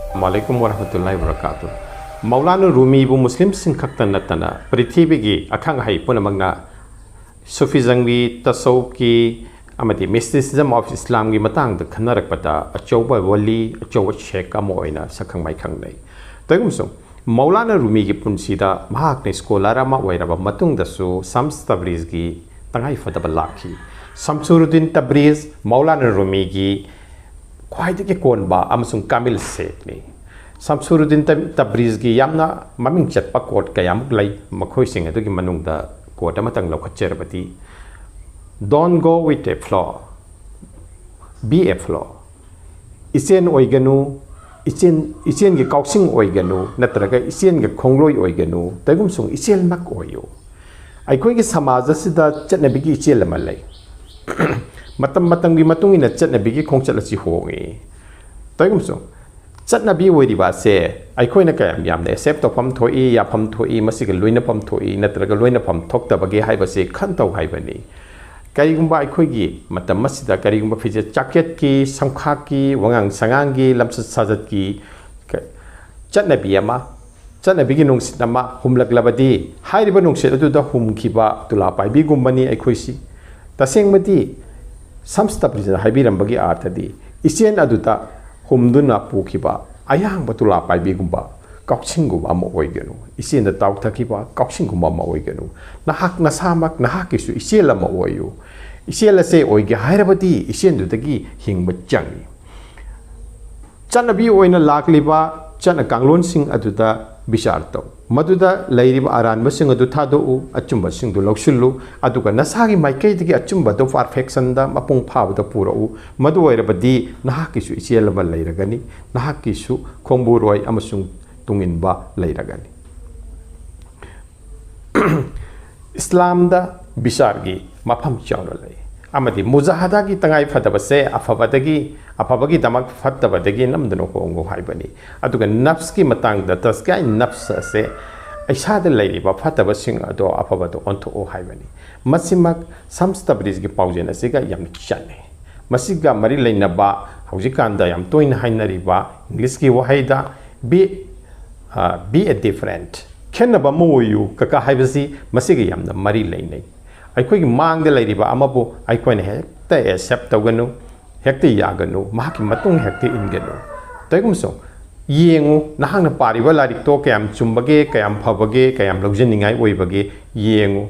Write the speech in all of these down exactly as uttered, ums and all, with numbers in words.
ꯑꯁꯂꯥꯃꯨ ꯑꯂꯥꯏꯀꯨꯝ ꯋꯔꯍꯃꯇꯨꯜꯂꯥꯍꯤ ꯋꯕꯔꯀꯥꯇꯨꯍ꯫ ꯃꯧꯂꯥꯅꯥ ꯔꯨꯃꯤꯕꯨ ꯃꯨꯁꯂꯤꯝꯁꯤꯡ ꯈꯛꯇ ꯅꯠꯇꯅ ꯄ꯭ꯔꯤꯊꯤꯕꯤꯒꯤ ꯑꯈꯪ ꯑꯍꯩ ꯄꯨꯝꯅꯃꯛꯅ ꯁꯨꯐꯤꯖꯝꯒꯤ, ꯇꯁꯧꯐꯀꯤ ꯑꯃꯗꯤ Mysticism of Islamꯒꯤ ꯃꯇꯥꯡꯗ ꯈꯟꯅꯔꯛꯄꯗ ꯑꯆꯧꯕ ꯋꯥꯂꯤ, ꯑꯆꯧꯕ ꯁꯦꯛ ꯑꯃ ꯑꯣꯏꯅ ꯁꯛꯈꯪ ꯃꯥꯏꯈꯪꯅꯩ꯫ ꯇꯧꯏꯒꯨꯝꯁꯨꯡ ꯃꯧꯂꯥꯅꯥ ꯔꯨꯃꯤꯒꯤ ꯄꯨꯟꯁꯤꯗ ꯃꯍꯥꯛꯅ ꯁ꯭ꯀꯣꯂꯔ ꯑꯃ ꯑꯣꯏꯔꯕ ꯃꯇꯨꯡꯗꯁꯨ ꯁꯝꯁ ꯇꯕ꯭ꯔꯤꯖꯒꯤ ꯇꯉꯥꯏꯐꯗꯕ ꯂꯥꯛꯈꯤ꯫ ꯁꯝꯁꯨꯔꯨꯗꯤꯟ ꯇꯕ꯭ꯔꯤꯖ ꯃꯧꯂꯥꯅꯥ ꯔꯨꯃꯤꯒꯤ ꯈ꯭ꯋꯥꯏꯗꯒꯤ ꯀꯣꯟꯕ ꯑꯃꯁꯨꯡ ꯀꯥꯃꯤꯜ ꯁꯦꯛꯅꯤ꯫ ꯁꯝꯁꯨꯔꯨꯗꯤꯟ ꯇ-, ꯇꯕ꯭ꯔꯤꯖꯒꯤ ꯌꯥꯝꯅ ꯃꯃꯤꯡ ꯆꯠꯄ ꯀꯣꯠ ꯀꯌꯥꯃꯨꯛ ꯂꯩ꯫ ꯃꯈꯣꯏꯁꯤꯡ ꯑꯗꯨꯒꯤ ꯃꯅꯨꯡꯗ ꯀꯣꯠ ꯑꯃꯇꯪ ꯂꯧꯈꯠꯆꯔꯕꯗꯤ, "Don't go with a flow, be a flow"꯫ ꯏꯆꯦꯜ ꯑꯣꯏꯒꯅꯨ, ꯏꯆꯦꯜ, ꯏꯆꯦꯜꯒꯤ ꯀꯥꯎꯁꯤꯡ ꯑꯣꯏꯒꯅꯨ, ꯅꯠꯇ꯭ꯔꯒ ꯏꯆꯦꯜꯒꯤ ꯈꯣꯡꯂꯣꯏ ꯑꯣꯏꯒꯅꯨ, ꯇꯧꯏꯒꯨꯝꯁꯨꯡ ꯏꯆꯦꯜꯃꯛ ꯑꯣꯏꯌꯨ꯫ ꯑꯩꯈꯣꯏꯒꯤ ꯁꯃꯥꯖ ꯑꯁꯤꯗ ꯆꯠꯅꯕꯤꯒꯤ ꯏꯆꯦꯜ ꯑꯃ ꯂꯩ꯫ ꯃꯇꯝ ꯃꯇꯝꯒꯤ ꯃꯇꯨꯡ ꯏꯟꯅ ꯆꯠꯅꯕꯤꯒꯤ ꯈꯣꯡꯆꯠ ꯑꯁꯤ ꯍꯣꯡꯏ꯫ ꯇꯧꯏꯒꯨꯝꯁꯨꯡ ꯆꯠꯅꯕꯤ ꯑꯣꯏꯔꯤꯕ ꯑꯁꯦ ꯑꯩꯈꯣꯏꯅ ꯀꯌꯥꯝ ꯌꯥꯝꯅ ꯑꯦꯛꯁꯦꯞ ꯇꯧꯐꯝ ꯊꯣꯛꯏ, ꯌꯥꯐꯝ ꯊꯣꯛꯏ, ꯃꯁꯤꯒ ꯂꯣꯏꯅꯐꯝ ꯊꯣꯛꯏ ꯅꯠꯇ꯭ꯔꯒ ꯂꯣꯏꯅꯐꯝ ꯊꯣꯛꯇꯕꯒꯦ ꯍꯥꯏꯕꯁꯤ ꯈꯟꯇꯧ ꯍꯥꯏꯕꯅꯤ꯫ ꯀꯔꯤꯒꯨꯝꯕ ꯑꯩꯈꯣꯏꯒꯤ ꯃꯇꯝ ꯑꯁꯤꯗ ꯀꯔꯤꯒꯨꯝꯕ ꯐꯤꯖꯦꯠ ꯆꯥꯛꯆꯦꯠꯀꯤ, ꯁꯝꯈꯥꯛꯀꯤ, ꯋꯥꯉꯥꯡ ꯁꯉꯥꯡꯒꯤ, ꯂꯝꯆꯠ ꯁꯥꯖꯠꯀꯤ ꯀ-, ꯆꯠꯅꯕꯤ ꯑꯃ, ꯆꯠꯅꯕꯤꯒꯤ ꯅꯨꯡꯁꯤꯠ ꯑꯃ ꯍꯨꯝꯂꯛꯂꯕꯗꯤ, ꯍꯥꯏꯔꯤꯕ ꯅꯨꯡꯁꯤꯠ ꯑꯗꯨꯗ ꯍꯨꯝꯈꯤꯕ ꯇꯨꯂꯥ ꯄꯥꯏꯕꯤꯒꯨꯝꯕꯅꯤ ꯑꯩꯈꯣꯏꯁꯤ꯫ ꯇꯁꯦꯡꯕꯗꯤ ꯁꯝꯁ ꯇꯕ꯭ꯔꯤꯖꯅ ꯍꯥꯏꯕꯤꯔꯝꯕꯒꯤ ꯑꯥꯔꯊꯗꯤ ꯏꯆꯦꯜ ꯑꯗꯨꯗ ꯍꯨꯝꯗꯨꯅ ꯄꯨꯈꯤꯕ ꯑꯌꯥꯡꯕ ꯇꯨꯂꯥ ꯄꯥꯏꯕꯤꯒꯨꯝꯕ, ꯀꯥꯎꯁꯤꯡꯒꯨꯝꯕ ꯑꯃ ꯑꯣꯏꯒꯅꯨ꯫ ꯏꯆꯦꯜꯗ ꯇꯥꯎꯊꯈꯤꯕ ꯀꯥꯎꯁꯤꯡꯒꯨꯝꯕ ꯑꯃ ꯑꯣꯏꯒꯅꯨ꯫ ꯅꯍꯥꯛ ꯅꯁꯥꯃꯛ ꯅꯍꯥꯛꯀꯤꯁꯨ ꯏꯆꯦꯜ ꯑꯃ ꯑꯣꯏꯌꯨ꯫ ꯏꯆꯦꯜ ꯑꯁꯦ ꯑꯣꯏꯒꯦ ꯍꯥꯏꯔꯕꯗꯤ ꯏꯆꯦꯜꯗꯨꯗꯒꯤ ꯍꯤꯡꯕ ꯆꯪꯏ꯫ ꯆꯠꯅꯕꯤ ꯑꯣꯏꯅ ꯂꯥꯛꯂꯤꯕ ꯆꯠꯅ ꯀꯥꯡꯂꯣꯟꯁꯤꯡ ꯑꯗꯨꯗ ꯕꯤꯆꯥꯔ ꯇꯧ꯫ ꯃꯗꯨꯗ ꯂꯩꯔꯤꯕ ꯑꯔꯥꯟꯕꯁꯤꯡ ꯑꯗꯨ ꯊꯥꯗꯣꯛꯎ, ꯑꯆꯨꯝꯕꯁꯤꯡꯗꯨ ꯂꯧꯁꯤꯜꯂꯨ, ꯑꯗꯨꯒ ꯅꯁꯥꯒꯤ ꯃꯥꯏꯀꯩꯗꯒꯤ ꯑꯆꯨꯝꯕꯗꯨ ꯄꯔꯐꯦꯛꯁꯟꯗ, ꯃꯄꯨꯡ ꯐꯥꯕꯗ ꯄꯨꯔꯛꯎ꯫ ꯃꯗꯨ ꯑꯣꯏꯔꯕꯗꯤ ꯅꯍꯥꯛꯀꯤꯁꯨ ꯏꯆꯦꯜ ꯑꯃ ꯂꯩꯔꯒꯅꯤ, ꯅꯍꯥꯛꯀꯤꯁꯨ ꯈꯣꯡꯕꯨꯔꯣꯏ ꯑꯃꯁꯨꯡ ꯇꯨꯡꯏꯟꯕ ꯂꯩꯔꯒꯅꯤ꯫ ꯏꯁꯂꯥꯝꯗ ꯕꯤꯆꯥꯔꯒꯤ ꯃꯐꯝ ꯆꯥꯎꯅ ꯂꯩ, ꯑꯃꯗꯤ ꯃꯨꯖꯥꯍꯗꯥꯒꯤ ꯇꯉꯥꯏ ꯐꯗꯕꯁꯦ ꯑꯐꯕꯗꯒꯤ, ꯑꯐꯕꯒꯤꯗꯃꯛ ꯐꯠꯇꯕꯗꯒꯤ ꯅꯝꯗꯨꯅ ꯍꯣꯡꯉꯨ ꯍꯥꯏꯕꯅꯤ꯫ ꯑꯗꯨꯒ ꯅꯐꯁꯀꯤ ꯃꯇꯥꯡꯗ, ꯇꯁꯀꯤꯌꯥꯏ ꯅꯐꯁ ꯑꯁꯦ ꯏꯁꯥꯗ ꯂꯩꯔꯤꯕ ꯐꯠꯇꯕꯁꯤꯡ ꯑꯗꯣ ꯑꯐꯕꯗ ꯑꯣꯟꯊꯣꯛꯎ ꯍꯥꯏꯕꯅꯤ꯫ ꯃꯁꯤꯃꯛ ꯁꯝꯁ ꯇꯕ꯭ꯔꯤꯖꯒꯤ ꯄꯥꯎꯖꯦꯜ ꯑꯁꯤꯒ ꯌꯥꯝꯅ ꯆꯥꯟꯅꯩ꯫ ꯃꯁꯤꯒ ꯃꯔꯤ ꯂꯩꯅꯕ ꯍꯧꯖꯤꯛꯀꯥꯟꯗ ꯌꯥꯝ ꯇꯣꯏꯅ ꯍꯥꯏꯅꯔꯤꯕ ꯏꯪꯂꯤꯁꯀꯤ ꯋꯥꯍꯩꯗ be, uh, be a different, ꯈꯦꯠꯅꯕ ꯑꯃ ꯑꯣꯏꯌꯨ ꯀꯀꯥ ꯍꯥꯏꯕꯁꯤ ꯃꯁꯤꯒ ꯌꯥꯝꯅ ꯃꯔꯤ ꯂꯩꯅꯩ꯫ ꯑꯩꯈꯣꯏꯒꯤ ꯃꯥꯡꯗ ꯂꯩꯔꯤꯕ ꯑꯃꯕꯨ ꯑꯩꯈꯣꯏꯅ ꯍꯦꯛꯇ accept ꯇꯧꯒꯅꯨ, ꯍꯦꯛꯇ ꯌꯥꯒꯅꯨ, ꯃꯍꯥꯛꯀꯤ ꯃꯇꯨꯡ ꯍꯦꯛꯇ ꯏꯟꯒꯅꯨ꯫ ꯇꯧꯏꯒꯨꯝꯕꯁꯨꯡ ꯌꯦꯡꯉꯨ, ꯅꯍꯥꯛꯅ ꯄꯥꯔꯤꯕ ꯂꯥꯏꯔꯤꯛꯇꯣ ꯀꯌꯥꯝ ꯆꯨꯝꯕꯒꯦ, ꯀꯌꯥꯝ ꯐꯕꯒꯦ, ꯀꯌꯥꯝ ꯂꯧꯖꯅꯤꯡꯉꯥꯏ ꯑꯣꯏꯕꯒꯦ ꯌꯦꯡꯉꯨ꯫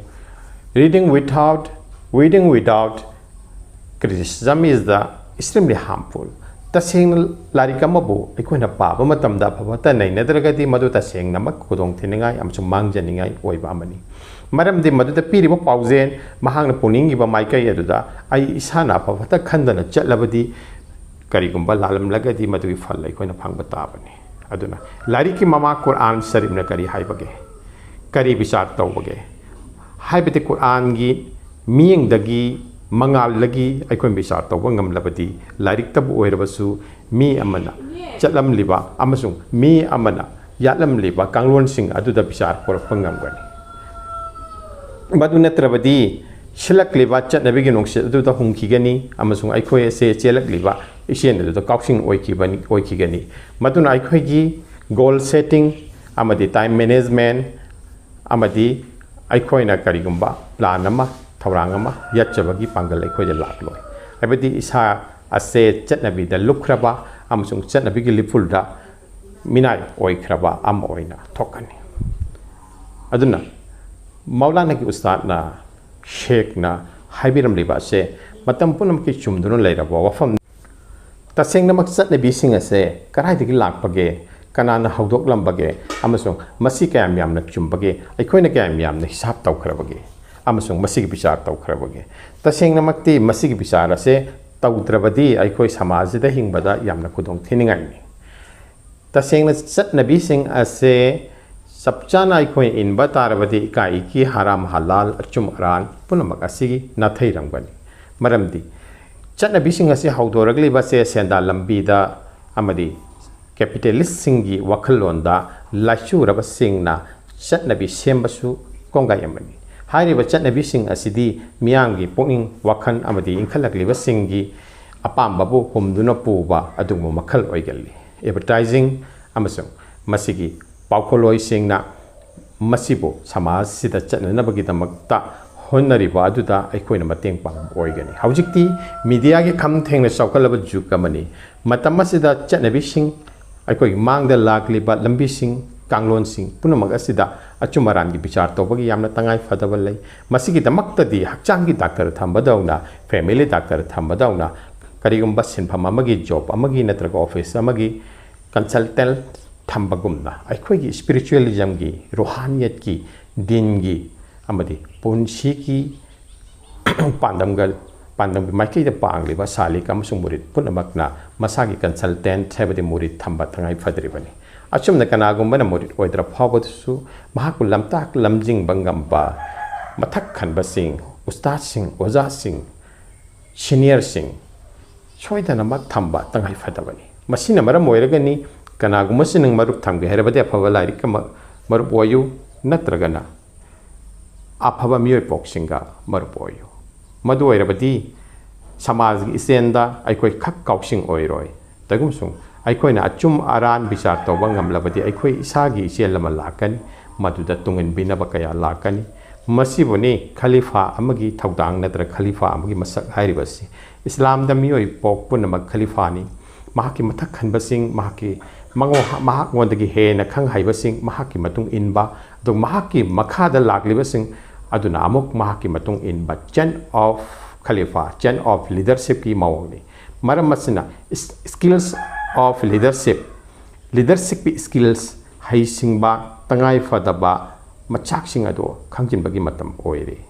Reading without, reading without criticism is the extremely harmful. ꯇꯁꯦꯡꯅ ꯂꯥꯏꯔꯤꯛ ꯑꯃꯕꯨ ꯑꯩꯈꯣꯏꯅ ꯄꯥꯕ ꯃꯇꯝꯗ ꯑꯐ ꯐꯠꯇ ꯅꯩꯅꯗ꯭ꯔꯒꯗꯤ ꯃꯗꯨ ꯇꯁꯦꯡꯅꯃꯛ ꯈꯨꯗꯣꯡꯊꯤꯅꯤꯡꯉꯥꯏ ꯑꯃꯁꯨꯡ ꯃꯥꯡꯖꯅꯤꯡꯉꯥꯏ ꯑꯣꯏꯕ ꯑꯃꯅꯤ꯫ ꯃꯔꯝꯗꯤ ꯃꯗꯨꯗ ꯄꯤꯔꯤꯕ ꯄꯥꯎꯖꯦꯜ, ꯃꯍꯥꯛꯅ ꯄꯨꯅꯤꯡꯉꯤꯕ ꯃꯥꯏꯀꯩ ꯑꯗꯨꯗ ꯑꯩ ꯏꯁꯥꯅ ꯑꯐ ꯐꯠꯇ ꯈꯟꯗꯅ ꯆꯠꯂꯕꯗꯤ, ꯀꯔꯤꯒꯨꯝꯕ ꯂꯥꯜꯂꯝꯂꯒꯗꯤ ꯃꯗꯨꯒꯤ ꯐꯜ ꯑꯩꯈꯣꯏꯅ ꯐꯪꯕ ꯇꯥꯕꯅꯤ꯫ ꯑꯗꯨꯅ ꯂꯥꯏꯔꯤꯛꯀꯤ ꯃꯃꯥ ꯀꯨꯔꯑꯥꯟ ꯁꯔꯤꯐꯅ ꯀꯔꯤ ꯍꯥꯏꯕꯒꯦ? ꯀꯔꯤ ꯕꯤꯆꯥꯔ ꯇꯧꯕꯒꯦ? ꯍꯥꯏꯕꯗꯤ ꯀꯨꯔꯑꯥꯟꯒꯤ ꯃꯤꯠꯌꯦꯡꯗꯒꯤ, ꯃꯉꯥꯜꯗꯒꯤ ꯑꯩꯈꯣꯏꯅ ꯕꯤꯆꯥꯔ ꯇꯧꯕ ꯉꯝꯂꯕꯗꯤ, ꯂꯥꯏꯔꯤꯛꯇꯕꯨ ꯑꯣꯏꯔꯕꯁꯨ ꯃꯤ ꯑꯃꯅ ꯆꯠꯂꯝꯂꯤꯕ ꯑꯃꯁꯨꯡ ꯃꯤ ꯑꯃꯅ ꯌꯥꯠꯂꯝꯂꯤꯕ ꯀꯥꯡꯂꯣꯟꯁꯤꯡ ꯑꯗꯨꯗ ꯕꯤꯆꯥꯔ ꯄꯨꯔꯛꯄ ꯉꯝꯒꯅꯤ꯫ ꯃꯗꯨ ꯅꯠꯇ꯭ꯔꯕꯗꯤ ꯁꯤꯜꯂꯛꯂꯤꯕ ꯆꯠꯅꯕꯤꯒꯤ ꯅꯨꯡꯁꯤꯠ ꯑꯗꯨꯗ ꯍꯨꯝꯈꯤꯒꯅꯤ ꯑꯃꯁꯨꯡ ꯑꯩꯈꯣꯏ ꯑꯁꯦ ꯆꯦꯜꯂꯛꯂꯤꯕ ꯏꯆꯦꯜ ꯑꯗꯨꯗ ꯀꯥꯎꯁꯤꯡ ꯑꯣꯏꯈꯤꯕꯅꯤ, ꯑꯣꯏꯈꯤꯒꯅꯤ꯫ ꯃꯗꯨꯅ ꯑꯩꯈꯣꯏꯒꯤ goal setting ꯑꯃꯗꯤ time management ꯑꯃꯗꯤ ꯑꯩꯈꯣꯏꯅ ꯀꯔꯤꯒꯨꯝꯕ plan ꯑꯃ, ꯊꯧꯔꯥꯡ ꯑꯃ ꯌꯥꯠꯆꯕꯒꯤ ꯄꯥꯡꯒꯜ ꯑꯩꯈꯣꯏꯗ ꯂꯥꯛꯂꯣꯏ꯫ ꯍꯥꯏꯕꯗꯤ ꯏꯁꯥ ꯑꯁꯦ ꯆꯠꯅꯕꯤꯗ ꯂꯨꯞꯈ꯭ꯔꯕ ꯑꯃꯁꯨꯡ ꯆꯠꯅꯕꯤꯒꯤ ꯂꯤꯄꯨꯜꯗ ꯃꯤꯅꯥꯏ ꯑꯣꯏꯈ꯭ꯔꯕ ꯑꯃ ꯑꯣꯏꯅ ꯊꯣꯛꯀꯅꯤ꯫ ꯑꯗꯨꯅ ꯃꯧꯂꯥꯅꯥꯒꯤ ꯎꯁꯇꯥꯗꯅ, ꯁꯦꯈꯅ ꯍꯥꯏꯕꯤꯔꯝꯂꯤꯕ ꯑꯁꯦ ꯃꯇꯝ ꯄꯨꯝꯅꯃꯛꯀꯤ ꯆꯨꯝꯗꯨꯅ ꯂꯩꯔꯕ ꯋꯥꯐꯝ꯫ ꯇꯁꯦꯡꯅꯃꯛ ꯆꯠꯅꯕꯤꯁꯤꯡ ꯑꯁꯦ ꯀꯗꯥꯏꯗꯒꯤ ꯂꯥꯛꯄꯒꯦ? ꯀꯅꯥꯅ ꯍꯧꯗꯣꯛꯂꯝꯕꯒꯦ? ꯑꯃꯁꯨꯡ ꯃꯁꯤ ꯀꯌꯥꯝ ꯌꯥꯝꯅ ꯆꯨꯝꯕꯒꯦ? ꯑꯩꯈꯣꯏꯅ ꯀꯌꯥꯝ ꯌꯥꯝꯅ ꯍꯤꯁꯥꯕ ꯇꯧꯈ꯭ꯔꯕꯒꯦ? ꯑꯃꯁꯨꯡ ꯃꯁꯤꯒꯤ ꯕꯤꯆꯥꯔ ꯇꯧꯈ꯭ꯔꯕꯒꯦ? ꯇꯁꯦꯡꯅꯃꯛꯇꯤ ꯃꯁꯤꯒꯤ ꯕꯤꯆꯥꯔ ꯑꯁꯦ ꯇꯧꯗ꯭ꯔꯕꯗꯤ ꯑꯩꯈꯣꯏ ꯁꯃꯥꯖꯁꯤꯗ ꯍꯤꯡꯕꯗ ꯌꯥꯝꯅ ꯈꯨꯗꯣꯡ ꯊꯤꯅꯤꯡꯉꯥꯏꯅꯤ꯫ ꯇꯁꯦꯡꯅ ꯆꯠꯅꯕꯤꯁꯤꯡ ꯑꯁꯦ ꯆꯞ ꯆꯥꯅ ꯑꯩꯈꯣꯏꯅ ꯏꯟꯕ ꯇꯥꯔꯕꯗꯤ ꯏꯀꯥꯏ ꯏꯀꯤ, ꯍꯔꯥꯝ ꯍꯂꯥꯜ, ꯑꯆꯨꯝ ꯑꯔꯥꯟ ꯄꯨꯝꯅꯃꯛ ꯑꯁꯤꯒꯤ ꯅꯥꯊꯩꯔꯝꯒꯅꯤ꯫ ꯃꯔꯝꯗꯤ ꯆꯠꯅꯕꯤꯁꯤꯡ ꯑꯁꯤ ꯍꯧꯗꯣꯔꯛꯂꯤꯕꯁꯦ ꯁꯦꯟꯗꯥꯟ ꯂꯝꯕꯤꯗ ꯑꯃꯗꯤ capitalistꯁꯤꯡꯒꯤ ꯋꯥꯈꯜꯂꯣꯟꯗ ꯂꯥꯏꯆꯨꯔꯕꯁꯤꯡꯅ ꯆꯠꯅꯕꯤ ꯁꯦꯝꯕꯁꯨ ꯀꯣꯡꯒꯥꯏ ꯑꯃꯅꯤ꯫ ꯍꯥꯏꯔꯤꯕ ꯆꯠꯅꯕꯤꯁꯤꯡ ꯑꯁꯤꯗꯤ ꯃꯤꯌꯥꯝꯒꯤ ꯄꯨꯛꯅꯤꯡ ꯋꯥꯈꯜ ꯑꯃꯗꯤ ꯏꯟꯈꯠꯂꯛꯂꯤꯕꯁꯤꯡꯒꯤ ꯑꯄꯥꯝꯕꯕꯨ ꯍꯨꯝꯗꯨꯅ ꯄꯨꯕ ꯑꯗꯨꯒꯨꯝꯕ ꯃꯈꯜ ꯑꯣꯏꯒꯜꯂꯤ꯫ ꯑꯦꯗꯚꯔꯇꯥꯏꯖꯤꯡ ꯑꯃꯁꯨꯡ ꯃꯁꯤꯒꯤ ꯄꯥꯎꯈꯣꯜꯂꯣꯏꯁꯤꯡꯅ ꯃꯁꯤꯕꯨ ꯁꯃꯥꯖꯁꯤꯗ ꯆꯠꯅꯅꯕꯒꯤꯗꯃꯛꯇ ꯍꯣꯠꯅꯔꯤꯕ ꯑꯗꯨꯗ ꯑꯩꯈꯣꯏꯅ ꯃꯇꯦꯡ ꯄꯥꯡꯕ ꯑꯣꯏꯒꯅꯤ꯫ ꯍꯧꯖꯤꯛꯇꯤ ꯃꯤꯗꯤꯌꯥꯒꯤ ꯈꯝ ꯊꯦꯡꯅ ꯆꯥꯎꯈꯠꯂꯕ ꯖꯨꯒ ꯑꯃꯅꯤ꯫ ꯃꯇꯝ ꯑꯁꯤꯗ ꯆꯠꯅꯕꯤꯁꯤꯡ, ꯑꯩꯈꯣꯏꯒꯤ ꯃꯥꯡꯗ ꯂꯥꯛꯂꯤꯕ ꯂꯝꯕꯤꯁꯤꯡ, ꯀꯥꯡꯂꯣꯟꯁꯤꯡ ꯄꯨꯝꯅꯃꯛ ꯑꯁꯤꯗ ꯑꯆꯨꯝ ꯑꯔꯥꯟꯒꯤ ꯕꯤꯆꯥꯔ ꯇꯧꯕꯒꯤ ꯌꯥꯝꯅ ꯇꯉꯥꯏ ꯐꯗꯕ ꯂꯩ꯫ ꯃꯁꯤꯒꯤꯗꯃꯛꯇꯗꯤ ꯍꯛꯆꯥꯡꯒꯤ ꯗꯥꯛꯇꯔ ꯊꯝꯕꯗꯧꯅ, ꯐꯦꯃꯤꯂꯤ ꯗꯥꯛꯇꯔ ꯊꯝꯕꯗꯧꯅ, ꯀꯔꯤꯒꯨꯝꯕ ꯁꯤꯟꯐꯝ ꯑꯃꯒꯤ, ꯖꯣꯕ ꯑꯃꯒꯤ ꯅꯠꯇ꯭ꯔꯒ ꯑꯣꯐꯤꯁ ꯑꯃꯒꯤ ꯀꯟꯁꯜꯇꯦꯟ ꯊꯝꯕꯒꯨꯝꯅ ꯑꯩꯈꯣꯏꯒꯤ ꯏꯁꯄꯤꯔꯤꯆꯨꯋꯦꯂꯤꯖꯝꯒꯤ, ꯔꯨꯍꯥꯅꯤꯌꯠꯀꯤ, ꯗꯤꯟꯒꯤ ꯑꯃꯗꯤ ꯄꯨꯟꯁꯤꯒꯤ ꯄꯥꯟꯗꯝꯒ, ꯄꯥꯟꯗꯝꯒꯤ ꯃꯥꯏꯀꯩꯗ ꯄꯥꯡꯂꯤꯕ ꯁꯥꯂꯤꯛ ꯑꯃꯁꯨꯡ ꯃꯨꯔꯤꯠ ꯄꯨꯝꯅꯃꯛꯅ ꯃꯁꯥꯒꯤ ꯀꯟꯁꯜꯇꯦꯟ ꯍꯥꯏꯕꯗꯤ ꯃꯨꯔꯤꯠ ꯊꯝꯕ ꯇꯉꯥꯏ ꯐꯗ꯭ꯔꯤꯕꯅꯤ꯫ ꯑꯁꯨꯝꯅ ꯀꯅꯥꯒꯨꯝꯕꯅ ꯃꯨꯔꯤꯠ ꯑꯣꯏꯗ꯭ꯔ ꯐꯥꯎꯕꯗꯁꯨ ꯃꯍꯥꯛꯄꯨ ꯂꯝꯇꯥꯛ ꯂꯝꯖꯤꯡꯕ ꯉꯝꯕ ꯃꯊꯛ ꯈꯟꯕꯁꯤꯡ, ꯎꯁꯇꯥꯗꯁꯤꯡ, ꯑꯣꯖꯥꯁꯤꯡ, ꯁꯤꯅꯤꯌꯔꯁꯤꯡ ꯁꯣꯏꯗꯅꯃꯛ ꯊꯝꯕ ꯇꯉꯥꯏ ꯐꯗꯕꯅꯤ꯫ ꯃꯁꯤꯅ ꯃꯔꯝ ꯑꯣꯏꯔꯒꯅꯤ ꯀꯅꯥꯒꯨꯝꯕꯁꯤꯅ ꯃꯔꯨꯞ ꯊꯝꯒꯦ ꯍꯥꯏꯔꯕꯗꯤ ꯑꯐꯕ ꯂꯥꯏꯔꯤꯛꯀ ꯃ-, ꯃꯔꯨꯞ ꯑꯣꯏꯌꯨ, ꯅꯠꯇ꯭ꯔꯒꯅ ꯑꯐꯕ ꯃꯤꯑꯣꯏ ꯄꯣꯛꯁꯤꯡꯒ ꯃꯔꯨꯞ ꯑꯣꯏꯌꯨ꯫ ꯃꯗꯨ ꯑꯣꯏꯔꯕꯗꯤ ꯁꯃꯥꯖꯒꯤ ꯏꯆꯦꯜꯗ ꯑꯩꯈꯣꯏ ꯈꯛ ꯀꯥꯎꯁꯤꯡ ꯑꯣꯏꯔꯣꯏ꯫ ꯇꯧꯏꯒꯨꯝꯁꯨꯡ ꯑꯩꯈꯣꯏꯅ ꯑꯆꯨꯝ ꯑꯔꯥꯟ ꯕꯤꯆꯥꯔ ꯇꯧꯕ ꯉꯝꯂꯕꯗꯤ ꯑꯩꯈꯣꯏ ꯏꯁꯥꯒꯤ ꯏꯆꯦꯜ ꯑꯃ ꯂꯥꯛꯀꯅꯤ, ꯃꯗꯨꯗ ꯇꯨꯡꯏꯟꯕꯤꯅꯕ ꯀꯌꯥ ꯂꯥꯛꯀꯅꯤ꯫ ꯃꯁꯤꯕꯨꯅꯤ ꯈꯂꯤꯐꯥ ꯑꯃꯒꯤ ꯊꯧꯗꯥꯡ ꯅꯠꯇ꯭ꯔꯒ ꯈꯂꯤꯐꯥ ꯑꯃꯒꯤ ꯃꯁꯛ ꯍꯥꯏꯔꯤꯕꯁꯤ꯫ ꯏꯁꯂꯥꯝꯗ ꯃꯤꯑꯣꯏ ꯄꯣꯛ ꯄꯨꯝꯅꯃꯛ ꯈꯂꯤꯐꯥꯅꯤ꯫ ꯃꯍꯥꯛꯀꯤ ꯃꯊꯛ ꯍꯟꯕꯁꯤꯡ, ꯃꯍꯥꯛꯀꯤ ꯃꯉꯣ-, ꯃꯍꯥꯛꯉꯣꯟꯗꯒꯤ ꯍꯦꯟꯅ ꯈꯪ ꯍꯩꯕꯁꯤꯡ, ꯃꯍꯥꯛꯀꯤ ꯃꯇꯨꯡ ꯏꯟꯕ, ꯑꯗꯨꯒ ꯃꯍꯥꯛꯀꯤ ꯃꯈꯥꯗ ꯂꯥꯛꯂꯤꯕꯁꯤꯡ ꯑꯗꯨꯅ ꯑꯃꯨꯛ ꯃꯍꯥꯛꯀꯤ ꯃꯇꯨꯡ ꯏꯟꯕ, chain of Khalifa, chain of leadershipꯀꯤ ꯃꯑꯣꯡꯅꯤ꯫ ꯃꯔꯝ ꯑꯁꯤꯅ, is-, skills of leadership, leadershipꯀꯤ skills, ꯍꯩꯁꯤꯡꯕ, ꯇꯉꯥꯏ ꯐꯗꯕ ꯃꯆꯥꯛꯁꯤꯡ ꯑꯗꯨ ꯈꯪꯖꯤꯟꯕꯒꯤ ꯃꯇꯝ ꯑꯣꯏꯔꯦ꯫